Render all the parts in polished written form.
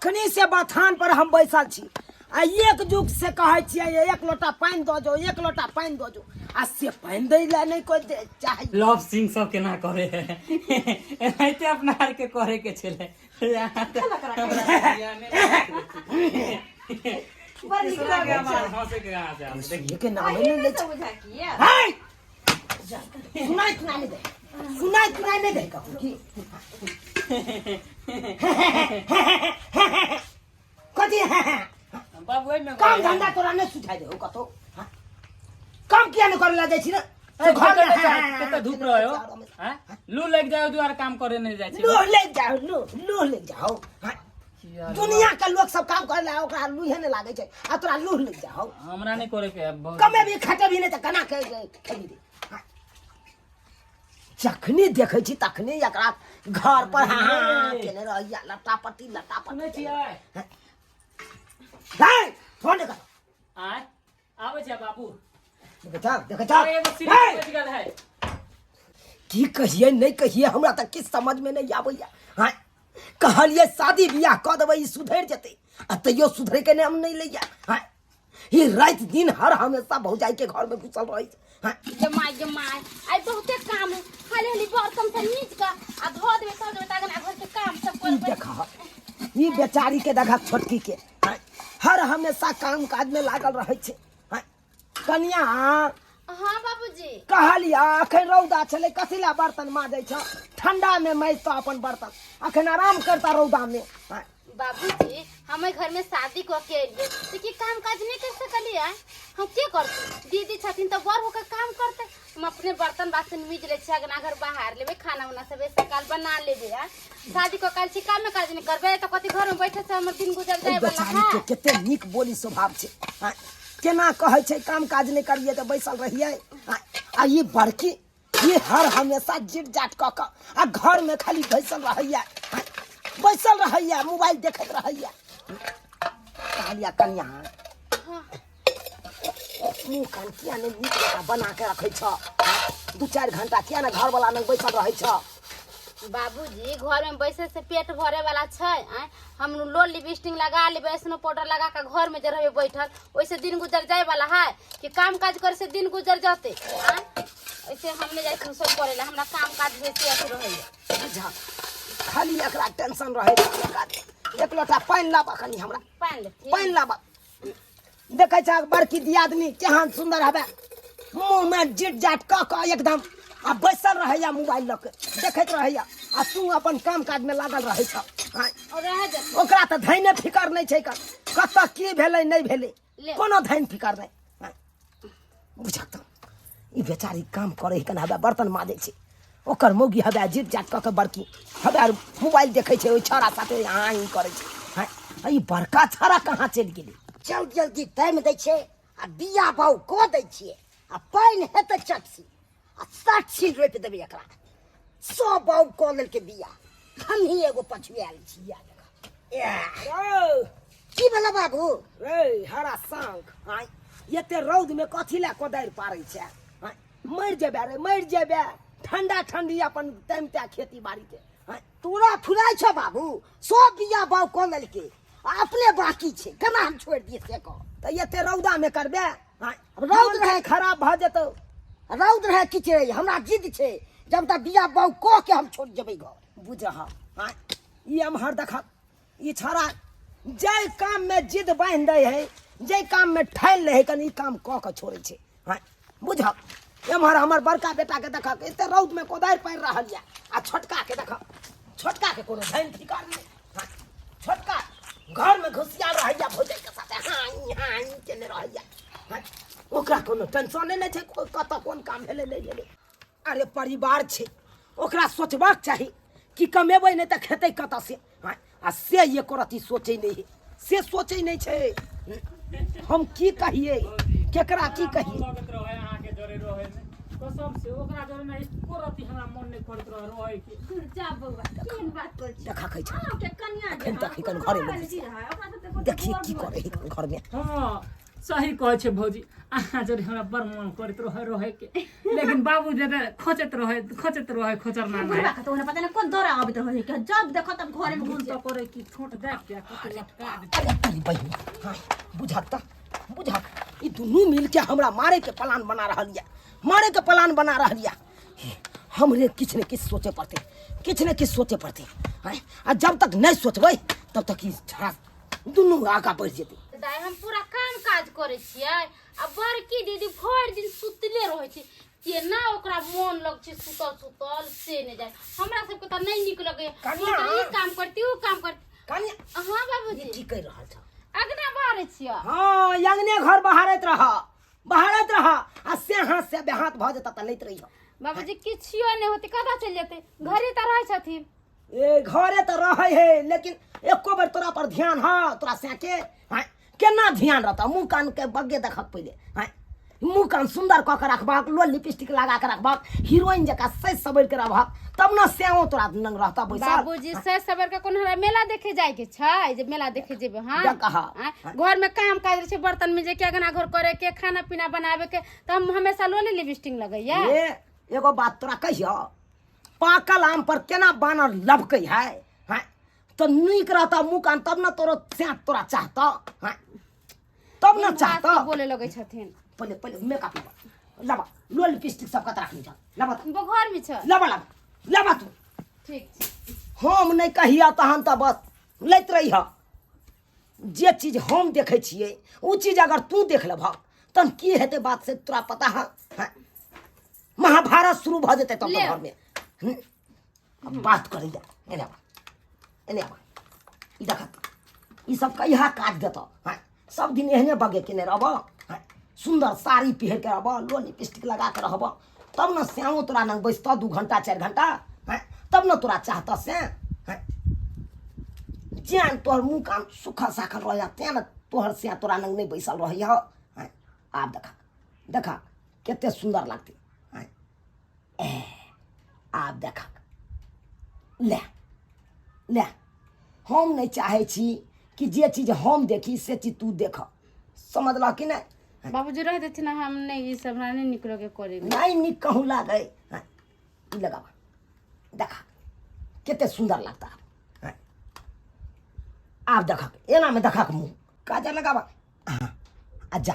अखनी से बथान पर हम बैसल छी आ एक जुग से कहै छियै एक लोटा पानि दऽ जो, एक लोटा पानि दऽ जो, आ से पानि दै लए नहि कोइ चाही। लव सिंह सब केना करे है, एनाहिते अपना आर के करे के छलै। के नाम नहि लै छै। हाय, सुनाइ तुनाइ नहि दे, सुनाइ तुनाइ नहि दे कहू की कथी? बाबू, एहिमे काम धंधा तोरा नहि सुझाइ दे कतौ? हाँ? काम किया नहि करे ला जाइ छी ने से घर में? कते धूप रहे हो हैं? लू लग जाए दुआरे काम करे नहीं जाइ छी। लूह लग जाओ, लूह लूह लग जाओ। हाँ? दुनिया के लोग सब काम करे ला, ओकरा लूहे नहि लागै छै आ तोरा लूह लग जाओ। हमरा नहीं करे के है, बहुत। कमे भी खटे भी नहि तऽ केना के खेबी रे? हाँ? जखनी देखै छी तखनी एकरा घर पर हाँ हाँ केने रहैया, लट्टा पट्टी लट्टा सुनै पट्टी। छियै? हे, फोन कर। आय आबै छै बाबू। देखै छह, देखै छह? अरे, एगो सीढ़ी हे! बचि गेल है। की कहिए नहि कहिए, हमरा तऽ किछु समझमे नहि आबैया। हाँ, कहलिए शादी बियाह कऽ देबै, ई सुधरि जेतै, आ तैयो सुधरैके नाम नहि लैया। हाँ, ई राति दिन हर हमेशा भौजाइके घरमे घुसल रहै छै। हाँ। जमाय जमाय, आइ बहुते काम है। हाली हाली बर्तन सब नीच के आ धो देबे सब देबे, तखन घर के काम सब ई करबै। देखा, ई बेचारी के देखा, छोटकी के। हाँ, हर हमेशा काम काज में लागल रहै छै। हाँ, कनिया। हाँ बाबूजी। कहलिया अखन रौदा छलै, कथी ला बर्तन माजै छ? ठंडा में माजतऽ अपन बर्तन, अखन आराम करता रौदा में। हाँ। बाबूजी, हम घर में शादी कऽ के एलियै तऽ की काम काज नहीं कर सकलियै? हम के करतै? दीदी छथिन तऽ बड़ होकर काम करतै। हम अपने बर्तन बासन मीज लै छियै, अगना घर बाहर लेबै, खाना उना सबे सकाल बना लेबै। आ शादी कऽ काल छी, कामे काज नहीं करबै तऽ कथी घर में बैठे से हमर दिन गुजर एहि जाए वाला बेचारी है? के कते नीक बोली स्वभाव छै। हाँ, केना कहै छै काम काज नहि करियै तऽ बैसल रहियै। हाँ, आ ई बड़की ई हर हमेशा जिट जाट कऽ कऽ आ घरमे खाली बैसल रहैया। हाँ, बैसल रहैया, मोबाइल देखैत रहैया। कहलिया कनिया, हाँ। मुँह कान किया नहि नीक जकाँ बना के रखै छ? 2-4 घंटा किया ने घरवला लग बैसल रहै छ? बाबूजी, घर में बैसे से पेट भरे वाला छै? आँय, हम लो लिपस्टिक लगा लेबै, स्नो पाउडर लगा के घर में जे रहबै बैठल, ओइसे दिन गुजर जाए वाला है कि काम काज करे से दिन गुजर जते? आँय, ऐसे हम नहीं जाइ छी सब करे ला, हमरा काम काज बेसी अथी रहैया। बुझा, खाली एकरा टेंशन रहै छै। एक लोटा पानि लाबऽ कनि हमरा। पानि लेथिन? पानि लाबऽ। देखै छ बड़की दियादनी केहन सुन्दर हवे, मुँहमे जीट जाट कऽ कऽ एकदम आ बैसल रहैया, मोबाइल लऽ के देखैत रहैया, आ तू अपन काम काजमे लागल रहै छ। आँय, और रह जते। ओकरा तऽ धैने फिकर नहि छै, कतऽ की भेलै नहि भेलै। ले। कोनो धैन फिकर नहि। आँय, बुझक तऽ ई बेचारी काम करै है, केना हवे बर्तन माजै छै, ओकर मौगी हवे जीट जाट कऽ के बड़की हवे मोबाइल देखै छै, ओहि छौड़ा साथे हाँ ई करै छै। आँय, आ ई बड़का छौड़ा कहाँ चलि गेलै? जल्दी जल्दी टाइम दै छै आ बिया बाउ कऽ दै छियै आ पानि हेतै चटसी आ 60 छील रोपि देबै एकरा। सब बाउ कऽ लेलकै बिया, हमही एगो पछुआयल छी। रौ। की भेलै बाबू? रे हरा शंख, आँय, एते रौद में कथी लए कोदारि पारै छै? आँय, मरि जेबे रे, मरि जेबे। ठंडा ठंडी अपन टाइम तै खेती बाड़ी के। आँय, तोरा फुराइ छौ बाबू? सब बिया बाउ कऽ लेलकै आ अपने बाकी छै, केना हम छोड़ि दियै से कह। तऽ एते रौदा में करबे? आँय, रौद रहै। खराब भऽ जेतौ। रौद रहै किछु रहै, हमरा जिद छै, जब तक बिया बाउ कऽ के हम छोड़ि जेबै घर। बुझह, आँय, ई एम्हर देखक, ई छौड़ा जाहि काम में जिद बान्हि दै है, जाहि काम में ठानि लै है, कनि ई काम कऽ के छोड़ै छै। आँय, बुझक, एम्हर हमर बड़का बेटा के देखक, एते रौद में कोदारि पारि रहल यऽ, आ छोटका के देखक, छोटका के कोनो धैन फिकर नहि। आँय, छोटका घर में घुसियाल रहैया, भौजाइ के साथे हाँ ई हाँ ई केने रहैया। आँय, ओकरा कोनो टेंशने नहि छै, कतऽ कोन काम भेलै नहि भेलै। अरे परिवार छै, ओकरा सोचबाक चाही कि कमेबै नहि तऽ खेतै कतऽ से। आँय, आ से एको रत्ती सोचै नहि है, से सोचै नहि छै। हम की कहियै, केकरा की कहियै? लगैत रहै अहाँके जरे रहैमे, कसम से ओकरा जरे ने एको रत्ती हमरा मन नहि करैत रहै रहैके। जा बौआ, केहन बात करै छी? देखा खै छै। अहाँके कनिया जे अखन तक अहाँ एखन घरेमे कोनो घुसि रहै, ओकरा सब तऽ देखिए की गोर करै है घर में। हाँ। सही कहै छै भौजी, अहाँ जरे हमरा बड़ मन करैत रहे रहे के, लेकिन बाबू जे खोजैत रहे खोजैत रहे खोचरना बुढ़वा नहीं। के तो ओने पता नहीं कोन दौरा आबैत रहे कि जब देखो तब घरे में मन घुस तो करे कि छोट देख के कतौ लटका दे। अरे तेरी बहिन, हाँ बुझक त बुझक, ई दुनू मिल के हमरा मारे के प्लान बना रहल या, मारे के प्लान बना रहल या। हमरे किछु ने किछु सोचे पड़तै, किछु ने किछु सोचे पड़तै। आँय, आ जब तक नहि सोचबै तब तक ई छड़ा दुनू आगाँ बढ़ि जेतै। दाइ हम पूरा काम काज करै छियै आ बड़की दीदी भरि दिन सुतले रहै छै, केना ओकरा मोन लग छै सुतल सुतल से नहि जाय। हमरा सबके तऽ नहि नीक लगैया, कनिया। हम तऽ ई काम करती ओ काम करती। कनिया। हाँ बाबूजी। ई की कहि रहल छ? अगना बहारै छियै। हाँ, अंगने घर बहारैत रह, बहारैत रह, आ से हाथ से बेहाथ भऽ जेतऽ तऽ लैत रहिह। बाबूजी किछियो नहि होतै, कतऽ चलि जेतै, घरे तऽ रहै छथिन। ए घरे तऽ रहै है, लेकिन एको बेर तोरा पर ध्यान ह तोरा से के? हाँ, केना ध्यान रहतौ? मुँह कान के बग्गे देखक पहिले। हाँ, मुँह कान सुंदर कऽ के रखबहक, लोल लिपस्टिक लगा के रखबहक, हीरोइन जकाँ सजि सवरि के रहबहक, तब ने सेहो तोरा नंग रहतौ बैसल। बाबूजी से सबर के कोनो हमरा मेला देखे जाय के छै जे मेला देखे जेबै हम? देखह। आँय, घर में काम काज रहै छै, बर्तन में जे के अंगना घर करे के, खाना पीना बनावे के, तऽ हम हमेशा लोले लिपस्टिक लगैया। ए एगो बात तोरा कहियो, पाकल आम पर केना बानर लभकै है? हैं, तऽ नीक रहता मुँह कान तब ने तोरो से तोरा चाहता। हैं, तब ने भात चाहता। के बोले लगै छथिन। पहिले पहिले मेकअप लबा लबा, लो लिपस्टिक सब कत राखने छ लबा त। वो घर में छ। लबा लबा लबा तू। ठीक छै। हम नहि कहिया तहन तऽ बस लैत रहिह। जे चीज हम देखै छियै ओ चीज अगर तू देख लेबह तहन की हेतै बात से तोरा पता है? हैं? महाभारत शुरू भऽ जेतै तब ले। घर में। अब बात करै जा, एने आबा एने आबा, ई देख ई सब कहिया काज देतऽ? हैं, सब दिन एहने बगे केने रहबह? हैं, सुन्दर साड़ी पहिर के रहबह, लो लिपस्टिक लगा के रहबह, तब ने श्यामो तोरा लग बैसतऽ 2 घंटा 4 घंटा। हैं, तब ने तोरा चाहतऽ से। हैं, जेहन तोहर मुँह कान सुखल साखल रहैया तें ने तोहर से तोरा लग नहि बैसल रहैया। हैं, आब देखा देखा कते सुन्दर लगतै। हैं, ए, आब देखा ले ले, हम नहि चाहै छी कि जे चीज हम देखी से चीज तू देख, समझलह कि नहि? बाबूजी रह देथिन, हम नहि ई सब हमरा नहि नीक लगे करे। नहि नीक कहूँ लागै। हैं, ई लगाबा देखा कते सुन्दर लगता। हैं, आब देखक एनामे देखक मुँह काजर लगाबा। हाँ, आ जा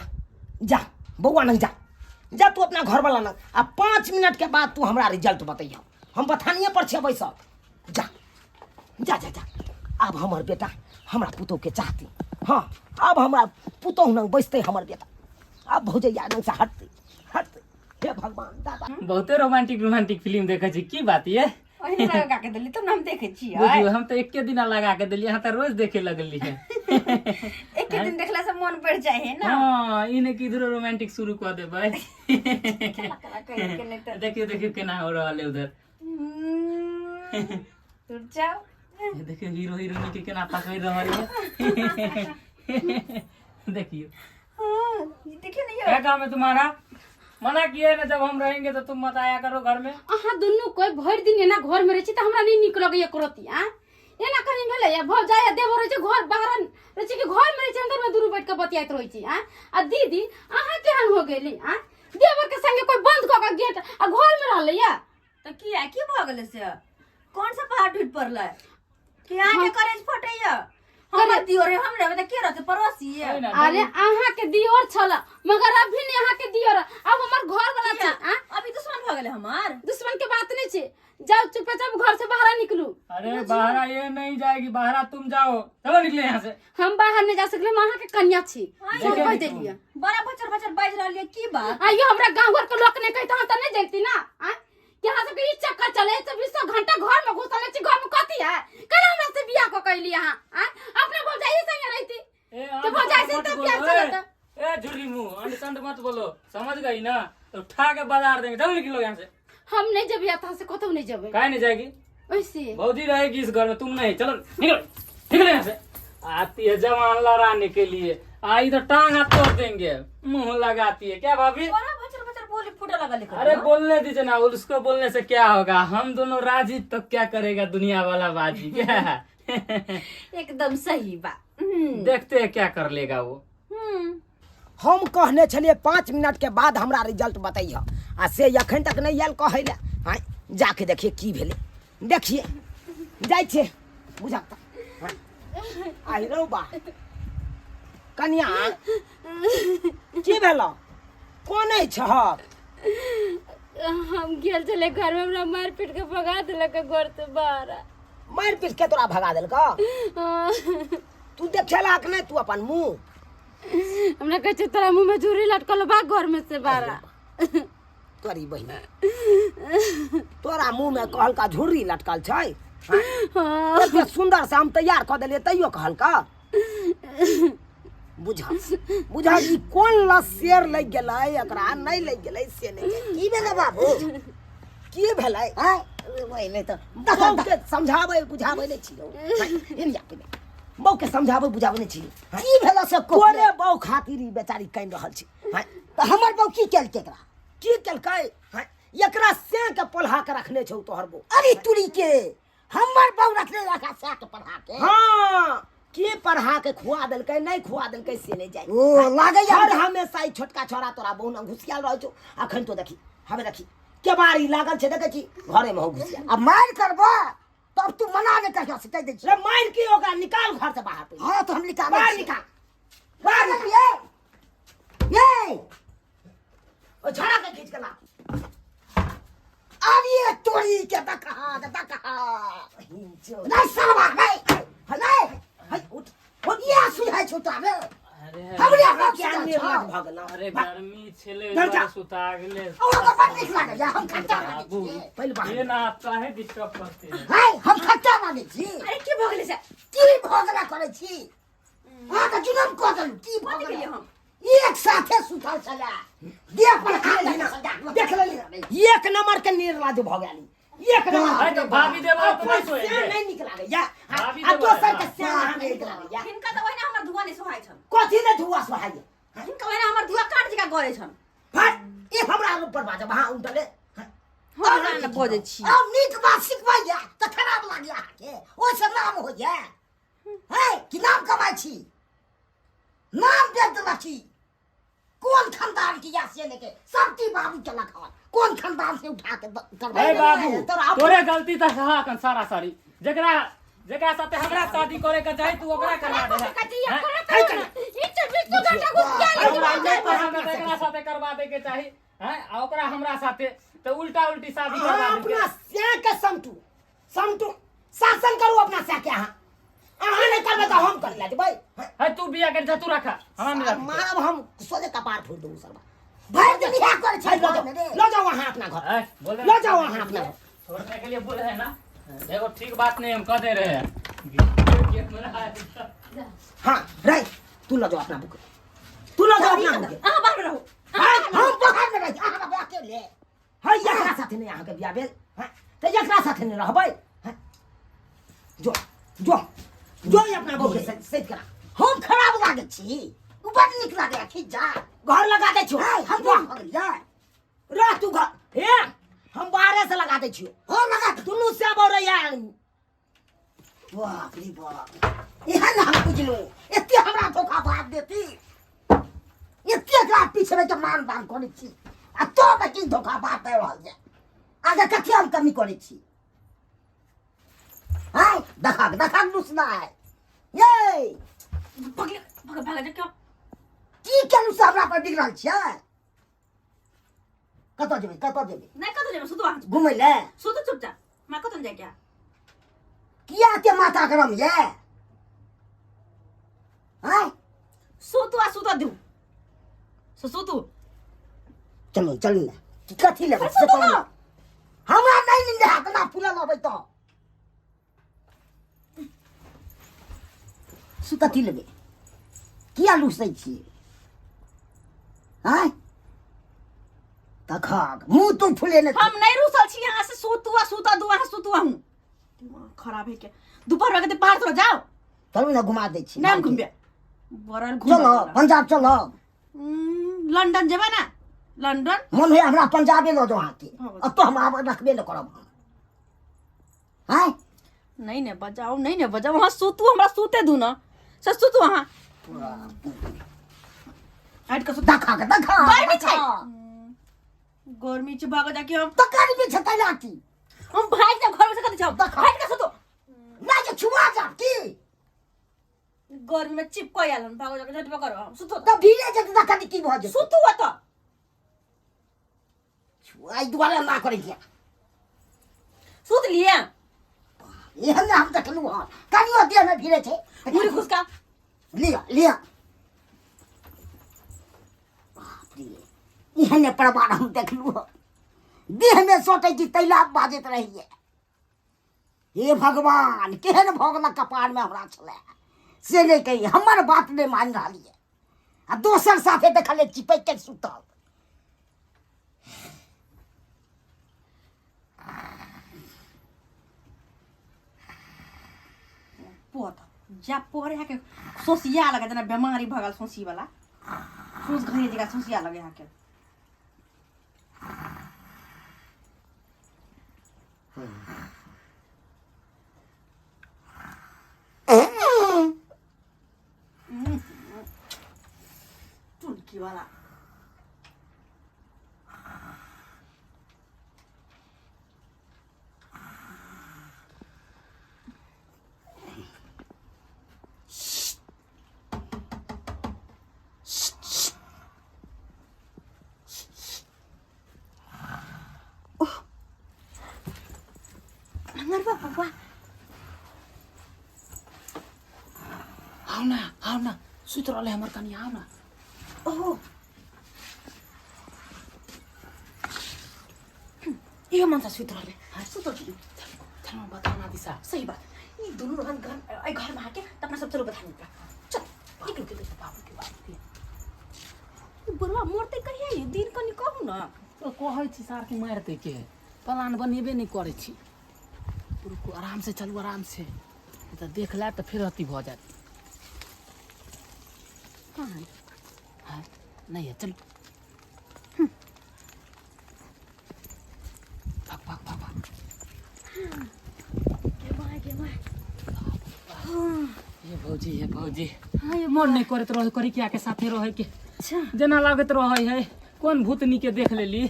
जा बौआ नंग जा, जा तू अपना घरवाला नंग, आ 5 मिनट के बाद तू हमरा रिजल्ट बतैह। हम बथानिए पर छियै बैसल। जा जा जा जा, आब हमर बेटा हमरा पुतोह के चाहती। हाँ, आब हमरा पुतोह नंग बैसते हमर बेटा, आब भौजैया नंग से हटते हटते। हे भगवान दादा। बहुते रोमांटिक रोमांटिक फिल्म देखै छी, की बात ये? ओहिना लगा के देली तब ने हम देखै छियै। बुझियौ हम तऽ एके दिना लगा के देलियै, अहाँ तऽ रोज देखे लगलियै। एके दिन देखला से मन बढ़ जाए है ना। हाँ, ई ने कि इधरो रोमांटिक शुरू कऽ देबै। कला कहि के नहि तऽ। देखियौ देखियौ केना हो रहल है उधर। रुक जाओ। देखियौ हीरो हीरोइन के केना पकड़ि रहल है, देखियौ। हाँ, ये देखियो ना ये। क्या काम है तुम्हारा? मना किया है ना, जब हम रहेंगे तो तुम मत आया करो घर में। अहाँ दुनू कोई भरि दिन एना घर में रहै छी तऽ हमरा नहि नीक लगैया करती। आ एना कहीं भेलैया? भौजाइ आ देवर रहै छै घर बाहर रहै छै कि घर में रहै छै, अंदर में दुनू बैठ के बतियाइत रहै छी। आ आ दीदी अहाँ केहन हो गेली? आ देवर के संगे कोई बंद कऽ के गेट आ घर में रहलैया? तऽ किया की भऽ गेलै से? कौन सा पहाड़ टूटि पड़लै कि अहाँके करेज फटैया? हमर दियोर है, हम रहबै तऽ के रहतै पड़ोसी? ओहि ना, अरे अहाँ के दियोर छल, मगर अभी नहीं अहाँ के दियोर, अब हमर घर वाला छै। आ अभी दुश्मन भऽ गेलै हमर? दुश्मन के बात नहीं छै, जाओ चुपचाप घर से बाहर निकलू। अरे बाहर ये नहीं जाएगी, बाहर तुम जाओ, चलो निकले यहाँ से। हम बाहर नहीं जा सकले, हम अहाँ के कन्या छी, हम कह देलियै। बड़ा बचर बचर बाजि रहल यऽ, की बात? आइयो हमरा गाँव घर के लोक नहीं कहते हम तऽ नहीं जानती ना। आ कि अहाँ सबके ई चक्कर चले 24 घंटा घर में घुसल छी, घर में कथी है? कल हमरा से बियाह कऽ कैली अहाँ? आ अपना भौजाई संगे रहती ए, तो भौजाई से मत तो बोलो, प्यार ए, चलत। ए झुर्री मुंह अंड संड मत बोलो, समझ गई ना? तो उठा के बाजार देंगे, चलो निकलो यहाँ से। हम नहीं जब यहाँ से कतौ नहीं जबे। काहे नहीं जाएगी? वैसे भौजी रहेगी इस घर में, तुम नहीं, चलो निकलो निकलो यहाँ से। आती है जवान लड़ाने के लिए, आई तो टांग हाथ तोड़ देंगे, मुंह लगाती है क्या भाभी? बड़ा बचर बचर बोली फूटे लगल है। अरे बोलने दीजिए ना उसको, बोलने से क्या होगा? हम दोनों राजी तो क्या करेगा दुनिया वाला बाजी क्या? एकदम सही बात। देखते हैं क्या कर लेगा वो। हम कहने छलियै 5 मिनट के बाद हमरा रिजल्ट बतैह आ से एखन तक नहि आयल कहै लए। आँय, जाके देखिए की भेलै, देखिए जाइ छियै बुझक तऽ। आइ रौ बा कनिया, की भेलौ, कोनै छहक? हम गेल छलै घर में, हमरा मारि पीट के भगा देलक घर से बाहर। मारि पीट के तोरा भगा देलक? हाँ। तू देखेलक नहि तू अपन मुँह? हमरा कहै छै तोरा मुँह में झुर्री लटकल बा, घर में से बाहर। तोरी बहिन, तोरा मुँह में कहलका झुर्री लटकल छै? हाँ। एते सुंदर से हम तैयार कऽ देलियै तैयो कहलका। बुझ बुझ, ई कोन लसेर लागि गेलै एकरा, नहि लागि गेलै से नहि जानि। की भेलै बाबू? की भेलै? आँय, ओहि तऽ बहू के समझाबै बुझाबै नहि छी यौ। एने आ पहिले। बहू के समझाबै बुझाबै नहि छी। की भेलै से कहू। तोरे बहू खातिर ई बेचारी कानि रहल छै। हाँ, तऽ हमर बहू की केलकै एकरा? की केलकै? हाँ, एकरा से के पोल्हा के रखने छौ तोहर बहू। अरे तुरी के, हमर बहू रखने रखा से के पढ़ा के? हाँ, के पढ़ा के खुआ देलकै नहि खुआ देलकै से नहि जानि। ओ लागैया हर हमेशा ई छोटका छोरा तोरा बहू लग घुसियाल रहै छौ। अखन तो देखी, हमे देखी केबाड़ी लागल छै, देखै छी घरे में हो घुसियाल। आ मारि करबो तब तू मना नहि करियो से कहि दै छी। रे मारि के ओकरा निकाल घर से बाहर पहिले। हाँ, तऽ हम निकालै बाहर छी। निकाल। बाहर निकाल। ये ये ओ छोरा के खींच के ला। अरे तोरी के दकहा दकहा, नहीं सरवा, नहीं नहीं, है उठ। ये सुझाइ छौ तोरा रे? अरे हमरे अपना क्या सुझाइ निर्लज छौ। भऽ गेलौ। अरे गर्मी छेले डर जा। सुता गेले। ओ ओकर बड़ नीक लागैया, हम खट्टा लागै बाबू छी। पहिले बाहर। ये ना आप काहे डिस्टर्ब करते हैं? है, हम खट्टा लागै छी? अरे की भऽ गेलै से? की भऽ गेला करै छी? अहाँके जुलम कऽ देलहुँ। की भऽ कथी गेलै? केलियै हम? एक साथे सुतल छलै, देह पर हाथ धऽ देख लेली, एक नंबर के निर्लज भऽ गेली, एक नंबर। अरे तो भाभी देवर तो अपन नहीं सोएंगे। श्याम नहीं निक लागैया भाभी आ देवर दोसर है के ना। श्याम अहाँ नहीं निक लागैया। हिनका तऽ ओहिना हमर धुआं नहि सोहाइ छन। कथी ने धुआ सोहाइया? हिनका ओहिना हमर धुआं काट जकाँ गरै छन। फट ई हमरा ऊपर बाजब अहाँ उल्टले। हमरा ने बजै छी। आब नीक बात सिखबैया तऽ खराब लागैया अहाँके, ओहिसँ नाम होइया है कि नाम कमाइ छी? नाम बेच देलक छी। कोन खानदान के या से लेके सब की बाबू चलक हन, कोन खानदान से उठा के करबै? ए बाबू, तोरा तोरे गलती त सहा कन सारा सारी, जेकरा जेकरा साथे हमरा शादी करे के चाही तू ओकरा करवा दे। हैं? हमरा नहीं पसंद है त एकरा साथे करवा दे के चाही हैं, आ ओकरा हमरा साथे त उल्टा उल्टी शादी करवा अहाँ दे। अपना श्या के समटू समटू, शासन करू अपना श्या के। अहाँ अहाँ नहीं करबै तऽ हम कर ले जेबै। है तू बियाह कर जा, तू रखा हमरा नहीं रखे। मारब हम, सोझे कपार फोड़ देबू सरबा। भरि दिन इएह करै छै लऽ जाओ, घरमे रे। लऽ जाओ अहाँ अपना घर। है, बोल लऽ जाओ अहाँ अपना घर। छोड़ने के लिए बोले है ना, देखो ठीक बात नहीं हम कह दे रहे हैं। हाँ रे, तू लऽ जाओ अपना बुक, तू लऽ जाओ अपना बुक। अहाँ बाहर रहू। हाँ, हम बाहरमे रही, अहाँ रहबै अकेले। है एकरा साथे नहीं अहाँके बियाह भेल? हाँ, तऽ एकरा साथे नहीं रहबै? हाँ, जो जो जो ई अपना बहू के सैत करा। हम खराब लागै छी? ओ बड़ नीक लागैया, खींच जा। घर लगा दै छियौ। है, हम बड़ भऽ गेलियै। रह तू घर, हे हम बाहरे से लगा दै छियौ। हो लगा दे। दुनू से बौरैया। बाप रे बाप, एहन हम बुझलहुँ एते हमरा धोखा भाग देती, एते एकरा पीछे के मान दान करै छी आ तो की धोखा बात दे रहल छै। आगे कथी हम कमी करै छी? हाय देखक देखक दुसनाय ये। पकड़ पकड़ भाग जा क्यों? की केलहुँ से हमरा पर बिगड़ल छियै? कतऽ जेबै, कतऽ जेबै? नहि, कतऽ जेबै? सुतू अहाँ। घुमै लए। सुतू चुपचाप, हमरा कतऽ जाय के? किया के माथा गरम ये? आँय, सुतू आ सुतऽ दियौ से सुतू। चलू चलू ने, कथी लेबै से सुतू कहू ने। ने। हमरा नहि नींद हैत ना फूलल अबै तऽ सु कथी लेबै? किया लुसै छियै? आँय तखक मुँह तू फुलेने हम नहीं रुसल छी यहाँ से। सुतू आ सुतऽ दू अहाँ, सुतू अहूँ। दिमाग खराब है के दोपहर में बाहर थोड़ा जाओ। चलू ने, घुमा दै छी। नहीं, हम घूमबे बरल घूमबे। चलो पंजाब चलो। लंदन जेबै ना, लंदन। मन है हमरा पंजाबे लऽ जाउ अहाँके। हँ। एतऽ हम आब रखबे नहि करब हम। आँय नहीं ने बजाओ, नहीं ने बजाओ, वहाँ सुतू, हमरा सुते दू ना से सुतू अहाँ। हट के सुत। देखा के देखा। गर्मी छै। देखा। गर्मी छै, भागो जाके हम। तऽ गर्मी छै तैला की? हम भागि जाब घर में से, कतऽ जाब? देखा। हट के सुतो। नहि जे छुआ जा की? गर्मी में चिपको आयल हन, भागो जाके झटबो करो, हम सुतो। तऽ भीड़े जेतै, देखा की भऽ जेतै। सुतू ओतऽ। एहि दुआरे ना करै छियै। सुत लिए। एहन ने हम देखलहुँ हँ, कनियो देहमे भिड़ै छै। मुड़ी खुसका। लिअ लिअ। बाप रे, एहन प्रमाण हम देखलहुँ हँ, देहमे सटै छी तैला बाजैत रहियै। हे भगवान, केहन भऽ गेल कपारमे हमरा छलै से नहि कही। हमर बात नहि मानि रहल यऽ आ दोसर साथे देखलियै चिपैक के सुतल। पोत जा पड़े है के सोसिया लगे, जेना बेमारी भऽ गेल सोसी वाला, सोस घरे जगह सोसिया लगे है के। टुनकी वाला। हमर बबुआ। आउ ना, आउ ना, सुति रहलै हमर कनिया, आउ ना। ओहो, इहो मन से सुति रहलै, सुतल छी। चल ना, बताओ ना दिशा। सही बात, ई दुनू रहन घर, एहि घर में आके त अपना सब चलो बधानी पर, चल निकलू के। बाबू के, बाबू के। ई बुढ़वा मरतै कहिया? ई दिन कनि कहू ना। तो कहै छी सार के मारि दै के प्लान बनेबे नहि करै छी। रुकू, आराम से चलू, आराम से, नहि तऽ देख लेत तऽ फेर अथी भऽ जायत। कहाँ है? हाँ, नहीं है, चलो, भाग भाग भाग भाग। गे माय, गे माय। ये भौजी, ये भौजी। हाँ ये। मन नहि करैत रहे करिकिया के साथे रहे के। अच्छा। जेना लागैत रहे है कोन भूतनी के देख लेली,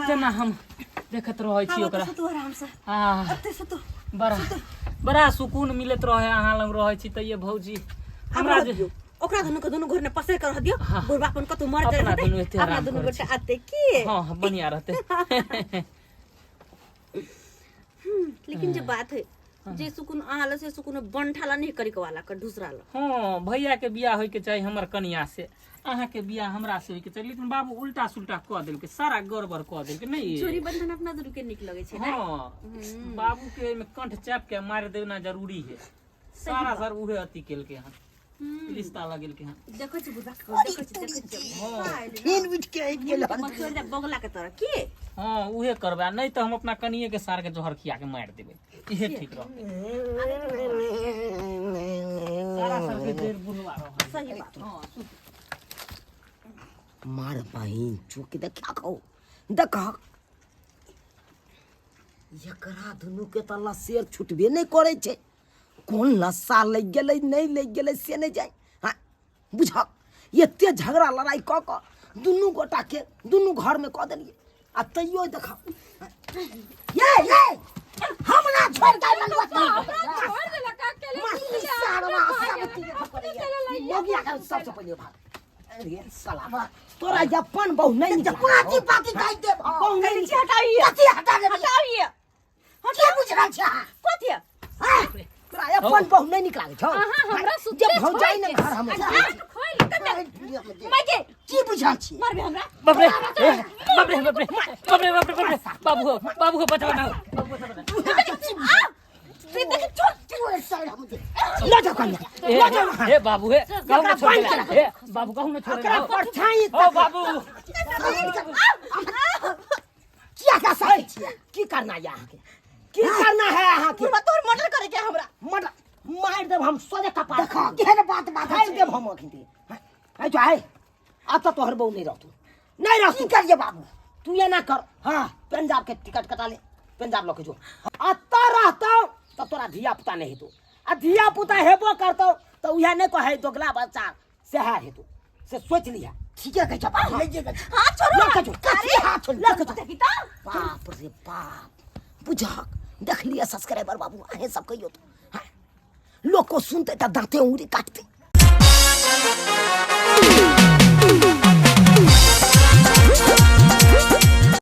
जेना हम देखैत रहै छी ओकरा। सुतू आराम से। आ अते सुतू। बड़ा बड़ा सुकून मिलैत रहे अहाँ लग रहै छी तऽ। ये भौजी, हमरा हमरा जे दियौ ओकरा दुनू के, दुनू घर में पसैर के रह दियौ। हाँ। बुढ़वा अपन कतौ मर अपना जाए। दुनू एते अपना आराम दुनू करै गोटा आते की। हँ हँ, बढ़िया रहतै। लेकिन जे बात है, जे सुकून अहाँ ला से सुकून बंठा ला नहीं करे के वाला के दूसरा ला। हँ, भैया के बियाह होइके चाही हमर कनिया से, अहाँके बियाह हमरा से होइके चाही, लेकिन बाबू उल्टा सुल्टा कऽ देलकै, सारा गड़बड़ कऽ देलकै नहीं। चोरी बंधन अपना दुनू के नीक लगै छै ने। हँ, बाबू के एहिमे कंठ चाप के मारि देना जरूरी है। सारा सर उहे अथी केलकै हन, रिश्ता लगेलकै हन। देखै छी बुढ़वा के, देखै छी, देखै छी। हँ। फेर उठि के आबि गेल हन। छोड़ दे बगला के तरह की। हँ, उहे करबै, आ नहि तऽ हम अपना कनिये के सार के जहर खिया के मारि देबै, इहे ठीक रहतै। सारा सर के देर बुढ़वा रहै। सही बात। हँ, सुत। मार बहिन चूक, देखा खो देख, एकरा दुनू के तऽ लसेर छुटबे नहि करै छै। कोन लस्सा लागि गेलै, नहि लागि गेलै से नहि जाय। हँ, बुझक, एते झगड़ा लड़ाइ कऽ कऽ दुनू गोटाके दुनू घरमे कऽ देलियै आ तैयो देख। ये ये, हमरा छोड़ दे ललुआ। छोड़ देलक अकेले। मस्ती सारवा सब चीज करैया मोगिया के सबसे पहिले भाग। अरे साला, तोरा अपन बहु नहीं नीक लागै पाकी छौ? पाकी गाइ देब। बहु नहीं कनि नीक हटाइए। कथी हटा देबै? हटाइए। की बुझ रहल छै अहाँ? कथी? हैं? तोरा अपन बहु नहीं नीक लागै छौ? अहाँ हमरा सुतले जे भौजाई ने छोड़ि घर हम माय के। की बुझल छी? मारबे हमरा? बाप रे, ए, बाप रे, बाप रे, बाप रे, बाप रे, बाप रे, बाबू हो, बाबू हो, बचाओ ना, बाबू बचाओ ना। देख, छोड़। तू साइड हम दे। लऽ जाओ कन्या, ए, लऽ जाओ अहाँ। हे बाबू, हे कहू ना छोड़ दे, हे बाबू, कहू ना छोड़ दे। एकरा परछाई। ओ बाबू। किया का सकै छियै? की करना है अहाँके? की करना है अहाँके? बुढ़वा तोर मर्डर करे के हमरा। मर्डर मारि देब हम सोझे कपार। देखो केहन बात बात मारि देब हम अखन। है जो है, अब तो तोहर बहू नहीं रहतू, नहीं रहतू। की करिए बाबू? तू एना कर। हाँ। पंजाब के टिकट कटा ले, पंजाब लऽ के जो। अतऽ रहतौ तऽ तोरा धिया पुता नहि हेतौ, आ धिया पुता हेबो करतौ तऽ उएह नहि कहै दोगला बच्चा, सएह हेतौ, से सोचि लिहे। ठीके कहै छ बाप लइए गेल छै। हाथ छोड़ू लऽ के जो कथी हाथ छोड़ लऽ के जो देखी तऽ बाप रे बाप बुझक देखलिए सब्सक्राइबर बाबू अहें सब कहियो तो हाँ। लोग को सुनते त दांते उंगली काटते।